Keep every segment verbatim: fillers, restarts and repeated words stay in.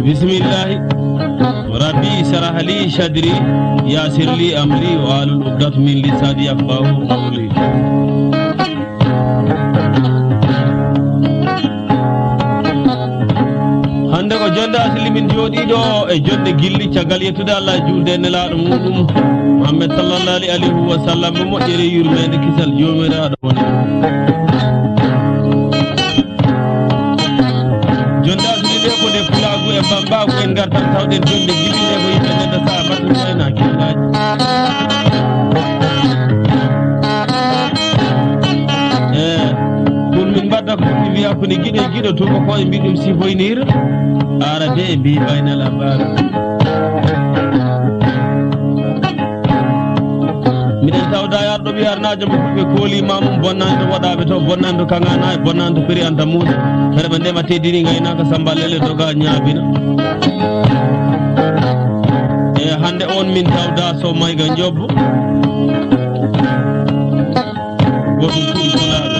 Bismillahi. Rabbi sharah li sadri, yassir li amri, wahlul uqdat min lisani yafqahu qawli. Hannde ko jonde asli min jooɗii ɗo e jonde gilli, caggal yettude Allah e juulde e nelaaɗo muɗum Muhammad sallallahu alayhi wa sallam, mo moƴƴere yurmeende kisal joomiraaɗo woni. Jonde asli ɗe ko ɗe pulaagu e bambaagu en ngartan tawɗen jonde gilli ɗe ko yimɓe nenda saha battude en hakkillaaji. Eh, ɗum min mbaɗda ko ɗum mi wiya ko ne giɗo e giɗo tuuba ko e mbiɗum sifoynir. Ara de e mbi baynal abara. Miɗen tawda yarɗo ɓi arnaajo mo fulɓe kooli mamum bonnani to waɗaɓe to bonnani to kangana e bonnani to piri anta muusa. Fere ɓe ndema teddini ngaynaka samba lele doga ñaabina. E hannde on min tawda so mayga njobbo. Goɗɗum turi pulaaɗo.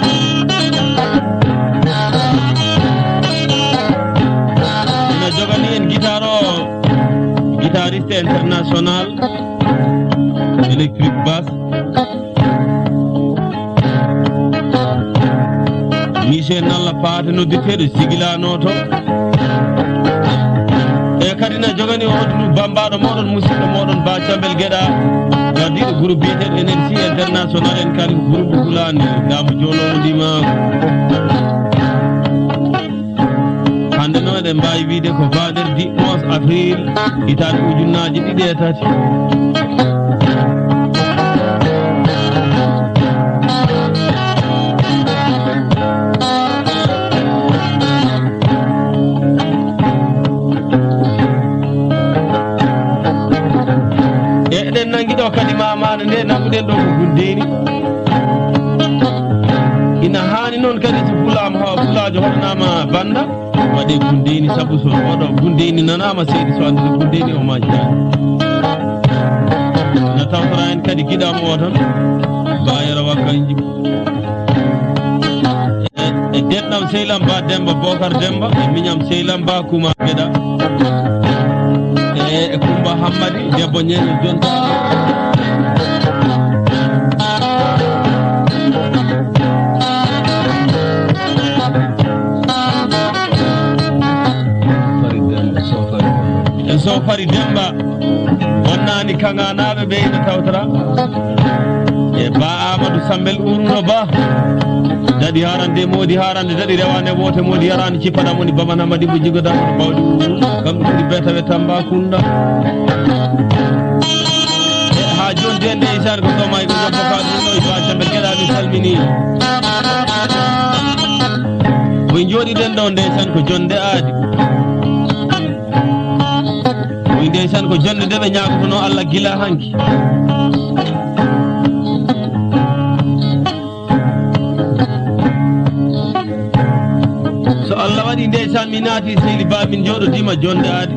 Ina jogani en guitare o, guitariste international, électrique basse. Michel Nalla Paate noddirteeɗo sigilano to. E kadi na jogani on tunu bambaɗo moɗon musidɗo moɗon ba Cambel Geɗa. Gardiɗo groupe biyeteɗo N N C International en kadi ko groupe Hulani. Gamo jolomo ndimako. Hannde noon eɗen mbaawi wiyde ko vendredi onze avril hitaande ujunnaaje ɗiɗi e tati. E eɗen nanngi ɗo kadi mamaane nde nannguɗen ɗo ko Gundeeni. Ina haani noon kadi so fulaama hawa fulaajo hoɗanaama bannda. Waɗe Gundeeni sabu so oɗo Gundeeni nanaama seydi so anndi Gundeeni o majjaani. Na tawtora en kadi giɗam o tan. Bayero wakkanji. E, e denɗam sehlam ba Demba Bokar Demba, e miñam sehlam ba Kuma Geɗa. E, e Kumba Hammadi, debbo ñeeño jonta. E Soofari Demba, wonnaani kaŋŋaanaaɓe ɓe ina tawtora. E Ba Amadou Sambel Uruno Ba. Daɗi haarande, moodi haarande, daɗi rewaande woote, moodi yaraande, cippaɗa moni Bamana Madi Mbo jigoda, moni bawɗi Uru. Kam ɗum woni Betawe Tambacounda. E haa jooni de, ndeysaan, ko ɗo may ko ñabbo ka ɗum ɗo, Ba Sambel Geɗa, mi salmini. Koye njooɗiɗen ɗo, ndeysaan, ko jonde aadi. Koye ndeysaan, ko jonde nde ɓe ñaagotono Allah gila hanki. So Allah waɗi ndeysaan, mi naati sehli ba, min njooɗodiima jonde aadi.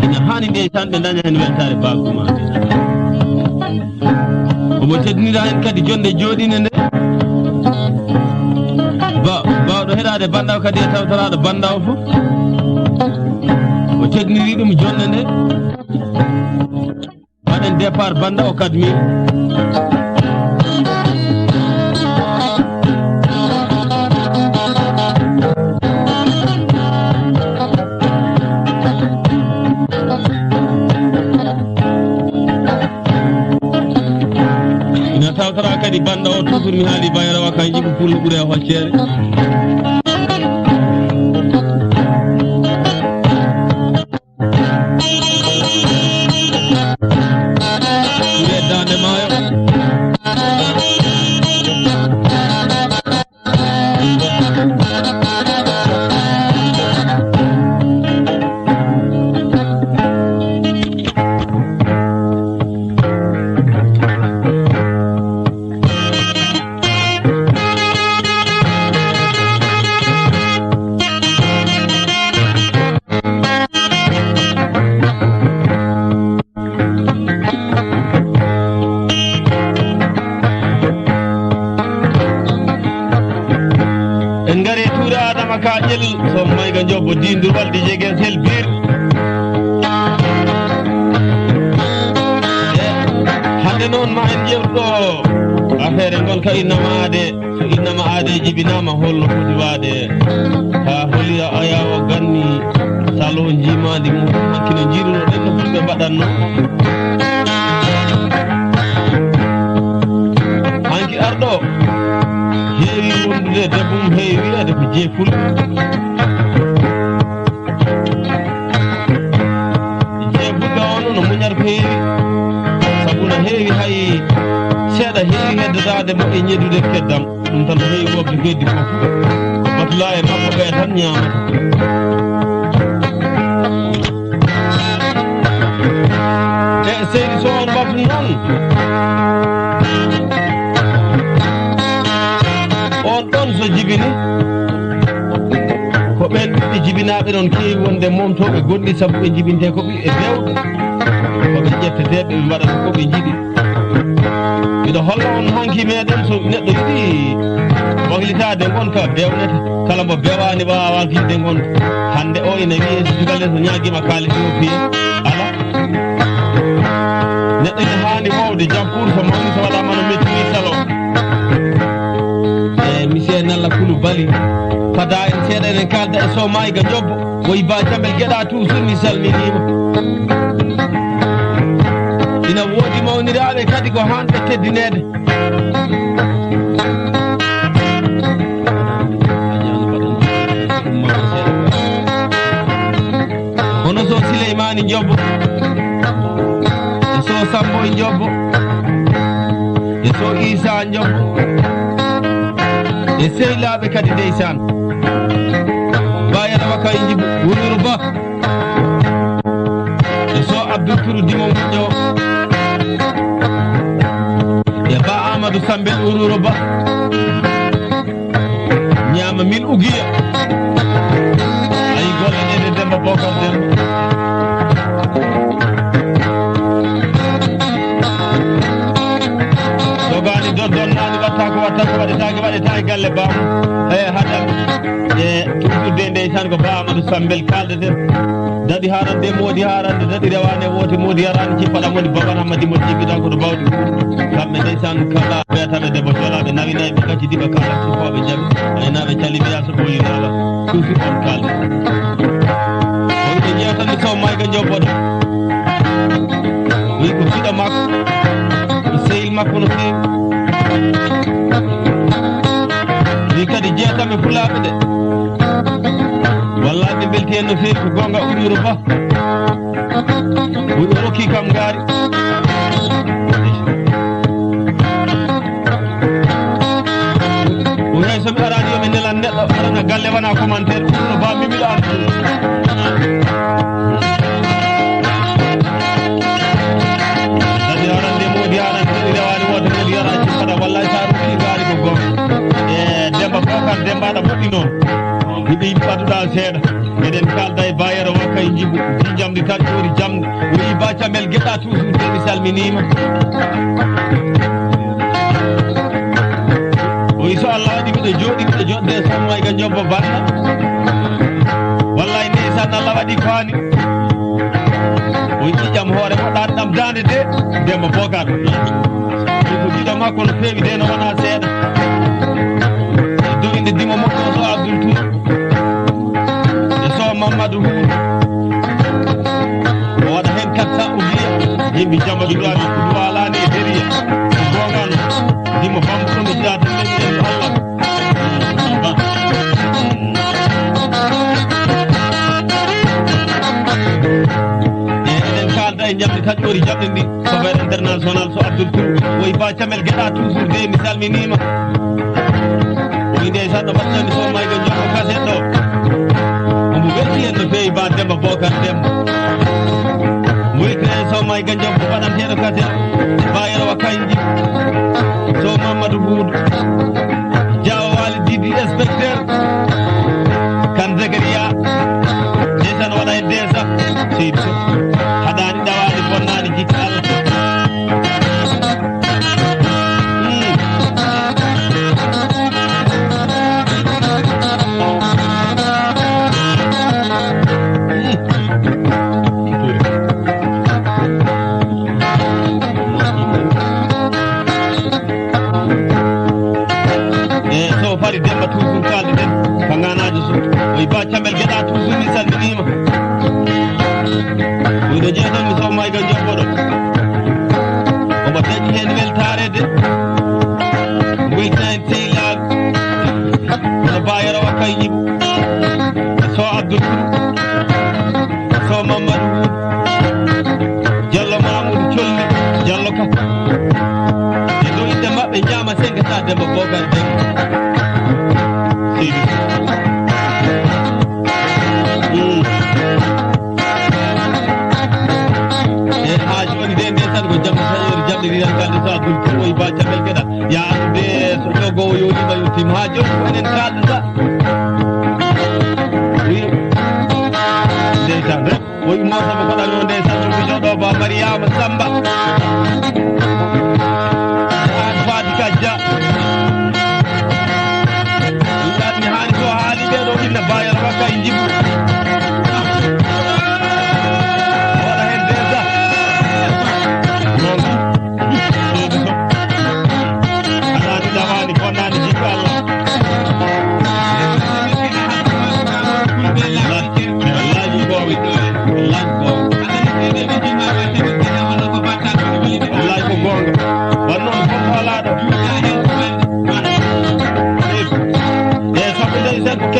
Ina haani ndeysaan, ɓe ndaña heen weltaare ba Kuma. Omo teddinira en kadi jonde jooɗinde nde. Ba, baawɗo heɗaade banndaw kadi e tawtoraaɗo banndaw fof. O teddiniri ɗum jonde nde. Mbaɗen départ bannda o quatre mille. Ina tawtora kadi bannda o toujours mi haali bayra wa kan jibu pullo ɓuri e hoccere. Ɓuri e daande maayo. Adama ka ƴel, so mayga njobbo dindu waldi jegen sel bir. E, hande noon ma en ƴewɗo affaire ngon ka innama aade. So innama aade jibinama holno foti waade. Ha holira aya o ganni salo jimaandi mum hanki no jiruno ɗen no fulɓe mbaɗanno. Hanki arɗo heewi wondude debbo mum heewi wiyeede ko jeeful. Jeefulɓe on no muñata ko heewi, sabu no heewi hay seeɗa heewi heddataade mo e ñedude keddam. Ɗum tan no heewi wopde ko heddi fof. Ko batulaa e makko ɓe tan ñaamata. E seydi so on mbatu noon, on ɗon so jibini, ko ɓen ɓiɓɓe jibinaaɓe ɗon keewi wonde momtooɓe gonɗi sabu ɓe jibintee ko ɓiɓɓe bewɗe, ko ɓe ƴetteteeɓe ɓe mbaɗata ko ɓe njiɗi. Miɗo holla on hanki meɗen so neɗɗo yiɗi waklitaade ngonka bewnete. Kala mbo bewaani waawaa wiide ngonka. Hannde o ina wiyee so sukalee so ñaagiima kaalis o fiye. Ala. Neɗɗo ina haani wowde jampuur so mawni so waɗaama no metti ni salo. E monsieur Nalla Kulu Bali. Fada en seeɗa eɗen kaalda e so maayga njobbo. Woy ba Jamel Geɗa toujours mi salminiima. Ina woodi mawniraaɓe kadi ko haanɓe teddineede. Hono so Sileymaani Njobbo, e so Sambo e Njobbo, e so Isa Njobbo, e sehlaaɓe kadi ndeysaan. Ba Yero Wakka e Njibu, Wuluru Ba. E so Abdul Turu Dimo Moƴƴo. E Ba Amadou Sambel Wuluru Ba. Ñaama min ugiya. Ayi golle ɗe de Demba Bokar Demba. Dogaani dodon naani watta ko watta ko waɗetaake waɗetaake galle bam. E hadan. E toujours de ndeysaan ko Ba Amadou Sambel kaldeten. Daɗi harande moodi harande daɗi rewane wote moodi yarani ci paɗa moni baban hammadi mo jibiɗa ko to bawɗi. Kamɓe ndeysaan kala ɓe taɓe debbo jolaɓe nawinayi ɓe kacci diɓa kala ci ko ɓe jaɓi. Ay naɓe cali ɓe yaso ɓoyi lala. Tufi on kalde. Ko ɓe jewtande so mayga jobboɗo. Wi ko fiɗa makko. Ko sehil makko no feewi. Wi kadi jeetaɓe pulaaɓe de. Wallahi ɓe mbelti hen no feewi ko gonga Umiru Ba. O rokki kam ngaari. O hay so mi arani yo mi nelan neɗɗo arana galle wona commentaire ɗum no ba mi miɗo arde. Kadi arande modi arande ɗi rewani woto modi yara acci fada wallahi sa rokki ngaari ko gonga. E Demba Bokar Demba aɗa moƴƴi noon. Miɗo yiɗi ɓaduɗa seeɗa. Eɗen kalda e bayero wakka e jibu jinjamdi tan ƴoori jamdi. Wii ba camel geɗa toujours de mi salminima. O wi so Allah waɗi miɗo jooɗi miɗo joɗde e sommayga jobbo banna. Wallahi ndeysan Allah waɗi ko hani. O wi ƴiƴam hoore mo ɗan ɗam dande de. Demba Bokar. Ko jiɗo makko no feewi de no wona seeɗa. E dow inde dimo moƴƴo so Abdul Tour. E so Mamadou Hudu. O waɗa hen quatre cents ugiya. Yimɓe jamba duɗaɓe kudu walani e deriya. Ko gongal. Dimo bambo ɗum e jata ɗum e Allah. E eɗen kalda e jamɗe tan ƴoori jamɗe ndi. Soɓe international so Abdoul Tour woy ba camel geɗa toujours de mi salminima. Woy nde sanno battani so mayga jokko kaset ɗo. Omo welti en no feewi ba Demba Bokar Demba. Moytire so mayga jokko waɗanteɗo kaset. Ba yero wa kayji. So Mamadou Boudou. Jawo wali Didi inspecteur. Kan Zakaria. Ndesan waɗa e ndesa. Seydi Sow. Haɗani ɗawaani bonnaani jikka Allah.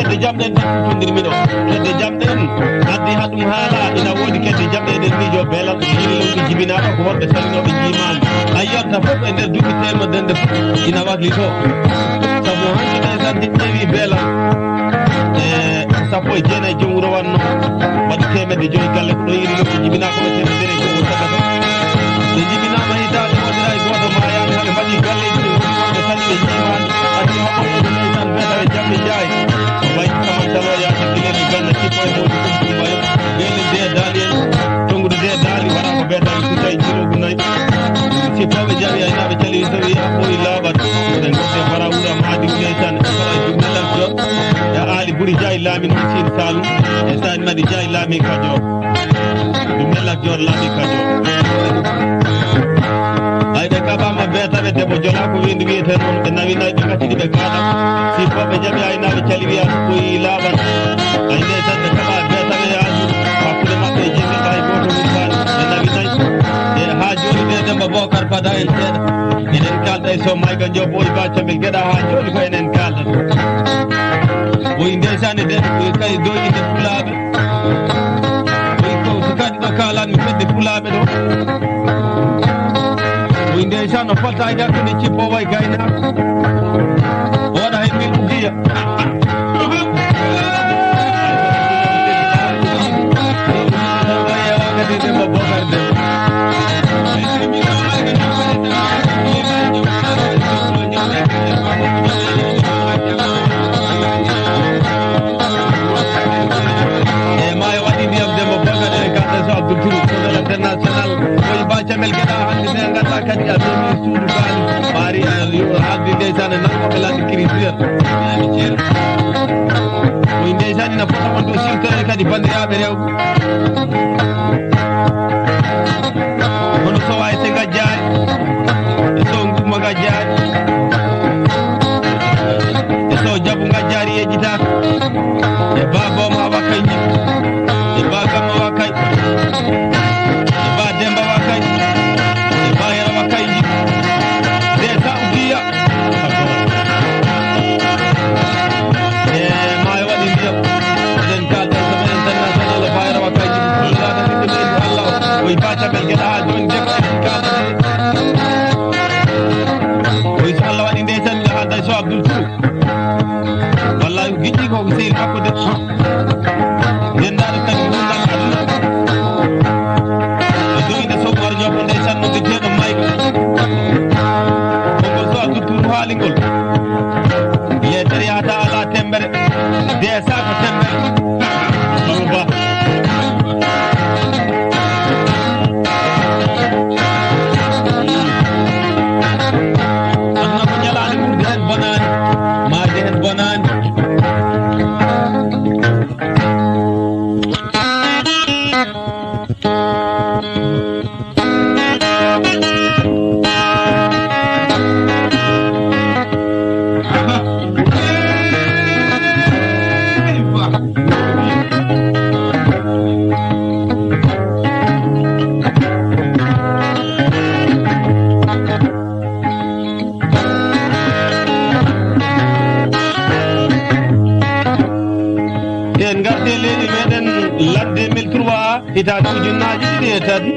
Kedde jamɗe en tan kutondirmi ɗo. Kedde jamɗe en addi haɗum haala, ina woodi kedde jamɗe eɗen miijo beela ko yiɗi lewɗi jibinaaɗo ko worɓe salinooɓe njiimaani. A yiyanta fof e nder duuɓi teemedde nde fof ina waklitoo. Sabu hanki nde tan ƴeewi beela e sappo e jeenayi joom wuro wanno waɗi teemedde joyi galle ko ɗo yiɗi lewɗi jibinaa ko ɗo teemedere e joyi wuro tagata. Ɓe jibinaama hitaande wondiraa e gooto maayaani, hade mbaɗi galleeji ɗi ngoni wonɓe tan ɓe njiimaani. Adi haɓoɓe ndeysaan beetawe jamɓe njaay. Mbayi kaman taloo yaade gilel e ganna kippo e mawɗi ɗum ɗum mbayi. Gayni de daali en. Tongude de daali wara ko beetawe sukay jirogu nayi. Sippooɓe jawi aynaaɓe cali so wi a ɓooyi laaɓat. Ɓe ngotte fara wura maadi ndeysaan e fara jummelal jot. E aali buri jaay laami noon siin Saalum. E saan madi jaay laami Kajoor. Ɗum ne lagge on laaɓi kañum. Ay, ɓe kaɓaama beetaɓe debbo jola ko weendu wiyetee noon, ɓe nawi nayi, ɓe ngacci ɗi, ɓe kaaɗa. Si fof ɓe jaɓi aynaaɓe cali wiya ko yi laaɓal. Ay, ndeysaan, ɓe kaɓa beetaɓe yaaju. Hakkunde maɓɓe e jimɓe ɓay gooto mum faani. Ɓe nawi nayi. E haa jooni de Demba Bokar fada en seeɗa. Eɗen kaalda e so mayga njoɓo e ba camel geɗa haa jooni ko enen kaaldata. Oyi ndeysaan e den, oyi kay doyɗi nde pulaaɓe. Oyi ko so kadi ɗo kaalanmi fedde pulaaɓe ɗo. Oyi ndeysaan o falta e hakkunde cippo way gaynaako. O waɗa hay mil ugiya. E maayo waɗi ndiyam Demba Bakar e Kande so Abdou Touré, Touré international. Koye ba camel geɗa hannde nde ngannduɗaa kadi a memi suudu baali. Maari a yo haaldi ndeysaan e nanngooɓe lanndi Kirisiyen. Koye ndeysaan ina fota wonde o siwtere kadi banndiraaɓe rewɓe. Kono so wayi te ngajjaani, e so ngumma ngajjaani, e so jabu ngajjaari yejjitaaka, e ba booma wakay nji, e ba gamma wakay, e ba demba wakay, e ba yara wakay nji, de sa ukiya. E maayo waɗi ndiyam. Eɗen kaalda e semaine international e Bayra Wakayji Fulfulde Fulfulde Allah. O yi ba camel geɗa haa jooni de ko eɗen kaalda de. O yi so Allah waɗi nde tan mi haalda e so Abdoul Touré. Wallahi o giƴƴi ko ko sehil makko de. Denndaandu kadi nguurndam aduna. E doyde soɓ war ñoɓo nde tan no de jeeɗo maygo. Kongol so Abdoul Touré haalingol. Leetere yahata alaa temmbere, deesaa ko temmbere. Baba Ba. Aduna ko ñalaande ɓurde heen bonaani, maayde heen bonaani. En ngarti e leydi meɗen ladde mille trois. Hitaande ujunnaaji ɗiɗi e tati.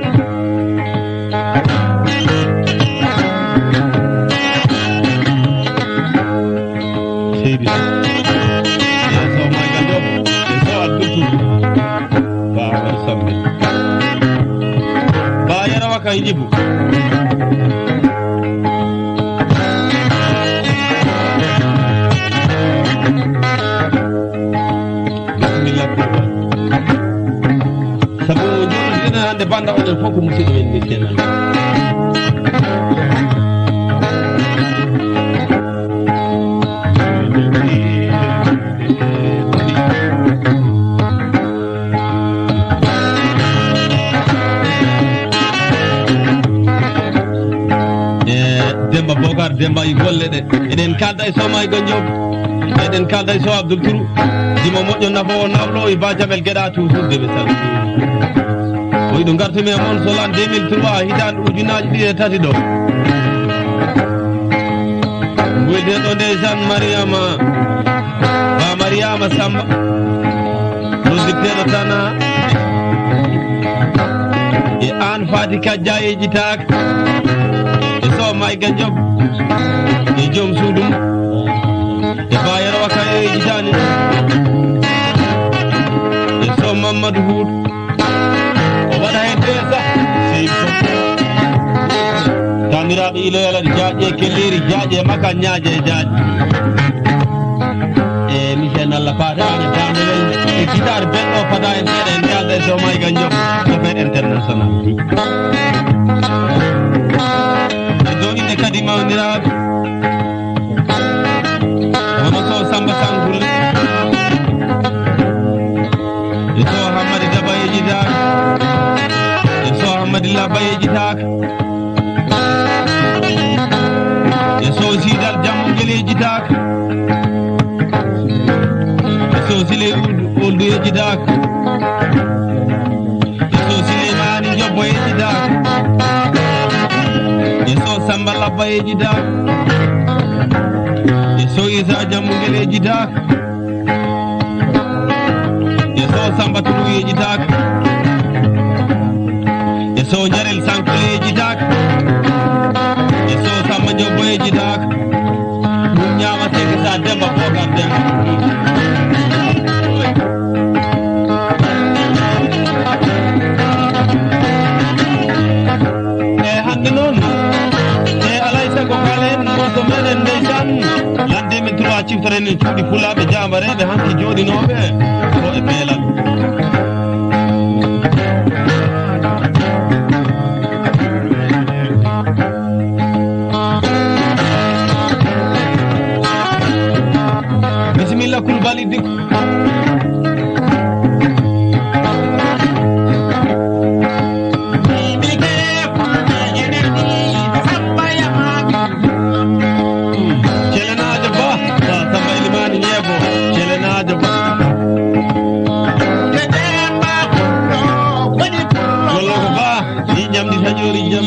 Seydi. Yeeso Mayga Joop. Yeeso Abdou Touré. Ba Amadu Sambe. Ba Yero Wakay Jibu. Bismillah. Sabu jooni enen hannde bannda oɗen fof ko musidɗo men ni kenan. E Demba Bogar, Demba e golle ɗe. Eɗen kalda e Soma e Ganjoɓe. Eɗen kalda e Sow Abdoul Tourou, jimo moƴƴo nafoowo nawlo e ba jaɓel geɗa toujours de ɓe salmini. Ko iɗo gartumi e mon so lan deux mille trois hitaande ujunnaaji ɗiɗi e tati ɗo. Mbuyde ɗo ndeysaan Mariama Bama Mariama Samba, nodditeeɗo Tana, e aan Faati Kajja yejjitaaka, e Sow Mayga Job, e joom suudu mum, e Ba Yero Waka e yejjitaani ɗum, e Sow Mamadou Huutu, o waɗa heen deesa, seydi Sow. Taaniraaɓe iloyala jaaƴe kelleeri, jaaƴe maka, ñaaƴe jaaƴe. E Michel Nalla Paate, Aana Daande Welnde, e guitare belɗo fada en seeɗa, en calda e Sow Mayga Job, affaire international. E dow inde kadi mawniraaɓe, hono Sow Samba Sankulle, e Sow Hammadi Daba yejjitaaka, e Sow Hammadi Labba yejjitaaka, e Sow Siidal Jammu Ngel yejjitaaka, e Sow Sile Uldu, Uldu yejjitaaka, e Sow Sileymaani Jobbo yejjitaaka, e Sow Samba Labba yejjitaaka, e Sow Isa Jammu Ngel yejjitaaka, e Sow Samba Tulu yejjitaaka, e Sow Jarel Sankule yejjitaaka, e Sow Samba Jobbo yejjitaaka. Ɗum ñaama seke sa Demba Bogar Demba. E hannde noon, e alay sago kaalen, woto meɗen ndeysaan, ladde men trois ciftoren en cuuɗi fulaaɓe jaambareeɓe hanki jooɗinooɓe ko e beelal. Bisimilla Kulbali Diko. Celenaajo Ba, Sa-, Samba Elimani Ñeebo, Celenaajo Ba. Gollo ko Ba, ɗi jamɗi taƴoori jam.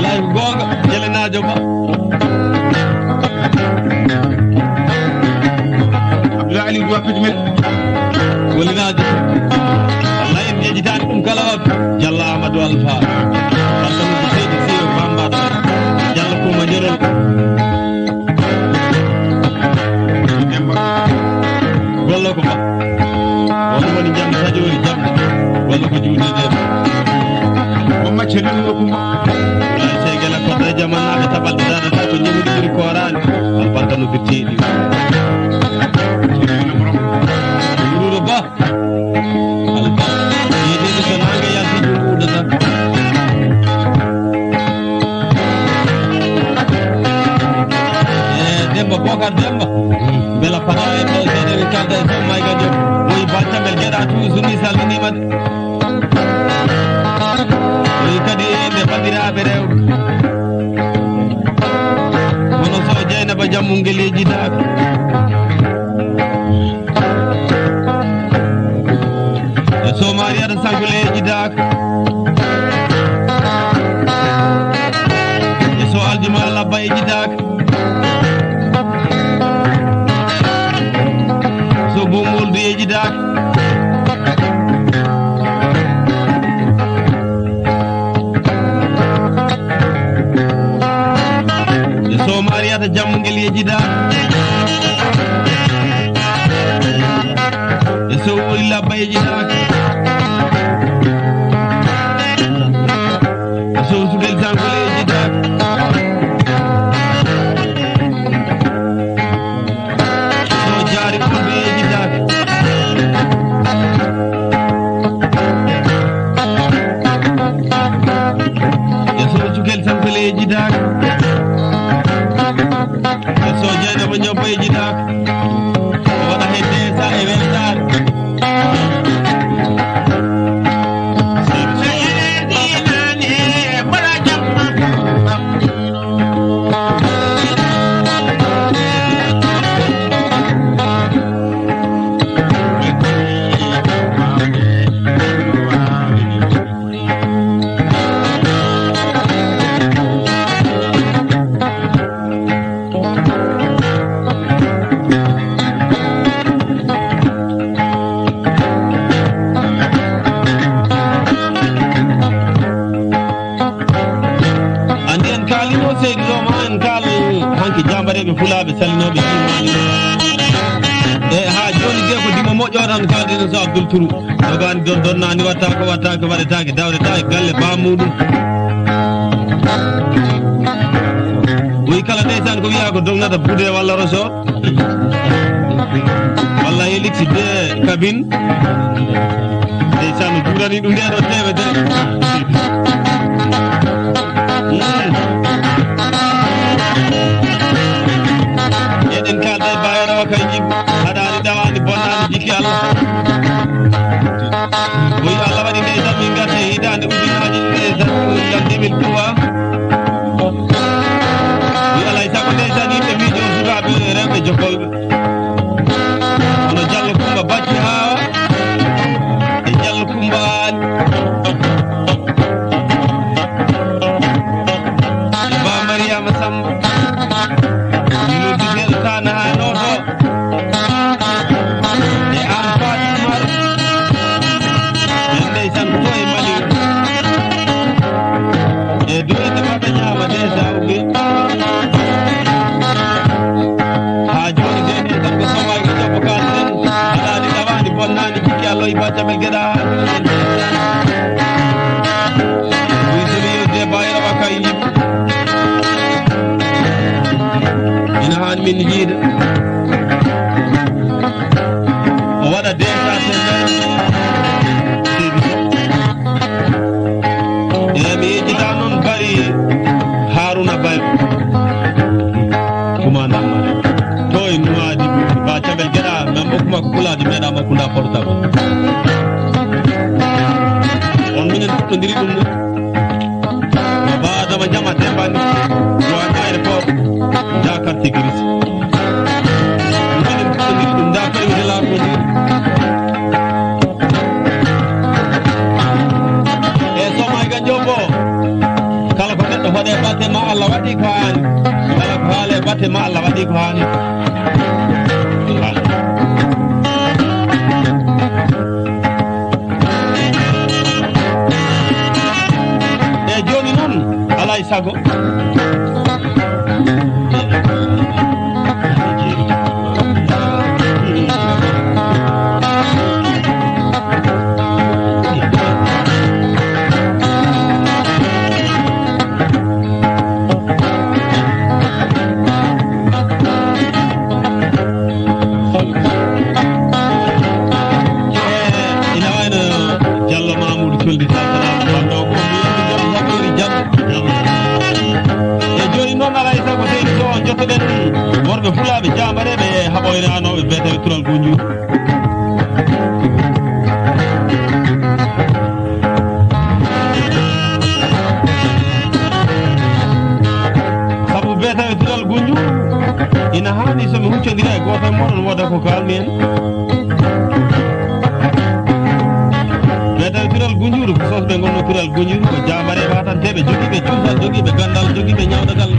Live goonga, Jelenaajo Ba. Abdoulaye Aliou Dua Pidmel. Golliraajo. Wallahi, en njejjitaani ɗum kala waktu. Jalla Amadou Alpha. Alpha Moussa Seydi Siyo Bamba. Jalla Kuma Jorol. Demba. Gollo ko Ba. Won woni jamɗe taƴoori jamɗe. Gollo ko juuɗe ɗe. Ko macce ɗum ko Kumba. Ay, sey gela ko ɗe jamanaaɓe taɓal ɓe daɗata ko ñamri ɓuri kooraani. Albarka no birtiiɗi. Wuro Ba. Alba, yeeteede so naange yalti, ɗum wuudata. Eh, Demba, Bokar Demba. Mbela fata en ɗo seeɗa, en kalda e Sow Mayga Joop. Woyi Ba Camel Geɗa Tuusu, mi salminiima de. Woyi kadi e ɓe banndiraaɓe rewɓe. Hono Sow Jeynaba Jammungel yejjitaaka. E Sow Mariyata Sankule yejjitaaka. E Sow Aljuma Labba yejjitaaka. Sow Bumuldu yejjitaaka. E Sow Mariyata Jammungel yejjitaaka. E Sow Wuli Labba yejjitaaka. E Sow Sugel Sankule yejjitaaka. Sow Jaari Ɓulɓe yejjitaaka. E Sow Cukel Sankule yejjitaaka. E Sow Jeynaba Ñobba yejjitaaka. O waɗa heen deesa e weltaare. Seydi Roma en kaal hanki jambareɓe fulaaɓe sallinooɓe jimaani. E haa jooni de ko dimo moƴƴo tan kaalden so Abdoul Tourou. Dogaani don donnaani watta ko watta ko waɗetaake dawretaake galle baa muɗum. Wi kala ndeysaan ko wiyaa ko dognata bude walla roso. Walla Helix de cabine. Ndeysaan o juurani ɗum nde ɗo tewe de. Eɗen kalda e bayero o kay jibu haɗaani dawaani bonnaani jikki Allah. Oyi Allah waɗi ndeysaan min garta e hitaande ujunnaaji ɗiɗi e sappo ngal deux mille trois. Wi alay sago ndeysaan yimɓe miijo sukaaɓe rewɓe jokolɓe. Hono Jallo Kumba Bacci Haawa e Jallo Kumba Aali e Ba Mariama Samba. Nodduteeɗo Tana haa Nooto e aan Faati Umar. En ndeysaan ko to e Mali. E duwede maɓɓe ñaama de sawɓe. Haa jooni de en tan ko somaaki jabbo kaalten. Alaa ni dawaani bonnaani jikki Allah o iba caɓel geɗa haa. Wi so mi yewde bayra wa kay. Ina haan min yiide. O waɗa déclaration. E mi yejjita noon bari Haruna Bay. Kuma namma. To e nuwaadi ba caɓel geɗa men bokkuma ko kulaadi meɗa makkuda portable. On minen fuɗɗodiri ɗum. Ba Adama Jama Demba ni. Duwani aéroport. Dakar Tigris. Minen fuɗɗodiri ɗum Dakar mi hela ko ni. E somay ga jobo. Kala ko neɗɗo hoɗe batte ma Allah waɗi ko haani. Kala ko haale batte ma Allah waɗi ko haani. E jooni noon, alaa e sago. Ina wayno Jallo Mamoudou Colli Sall, banndo ko mi yimɓe jam, jaɓɓeeri jam. E jooni noon, alaa e sago, seydi Sow, jottoɗen worɓe fulaaɓe jaamareeɓe e haɓoyre anooɓe beeteɓe Tural Gunju. Sabu beetawe Tural Gunju ina haani so mi huccondira e gooto e mooɗon wooda ko kaalmi en. Beetawe Tural Gunju ko sosɓe ngonno Tural Gunju ko jaamare watanteeɓe jogiiɓe cuusal, jogiiɓe ganndal, jogiiɓe ñawdagal.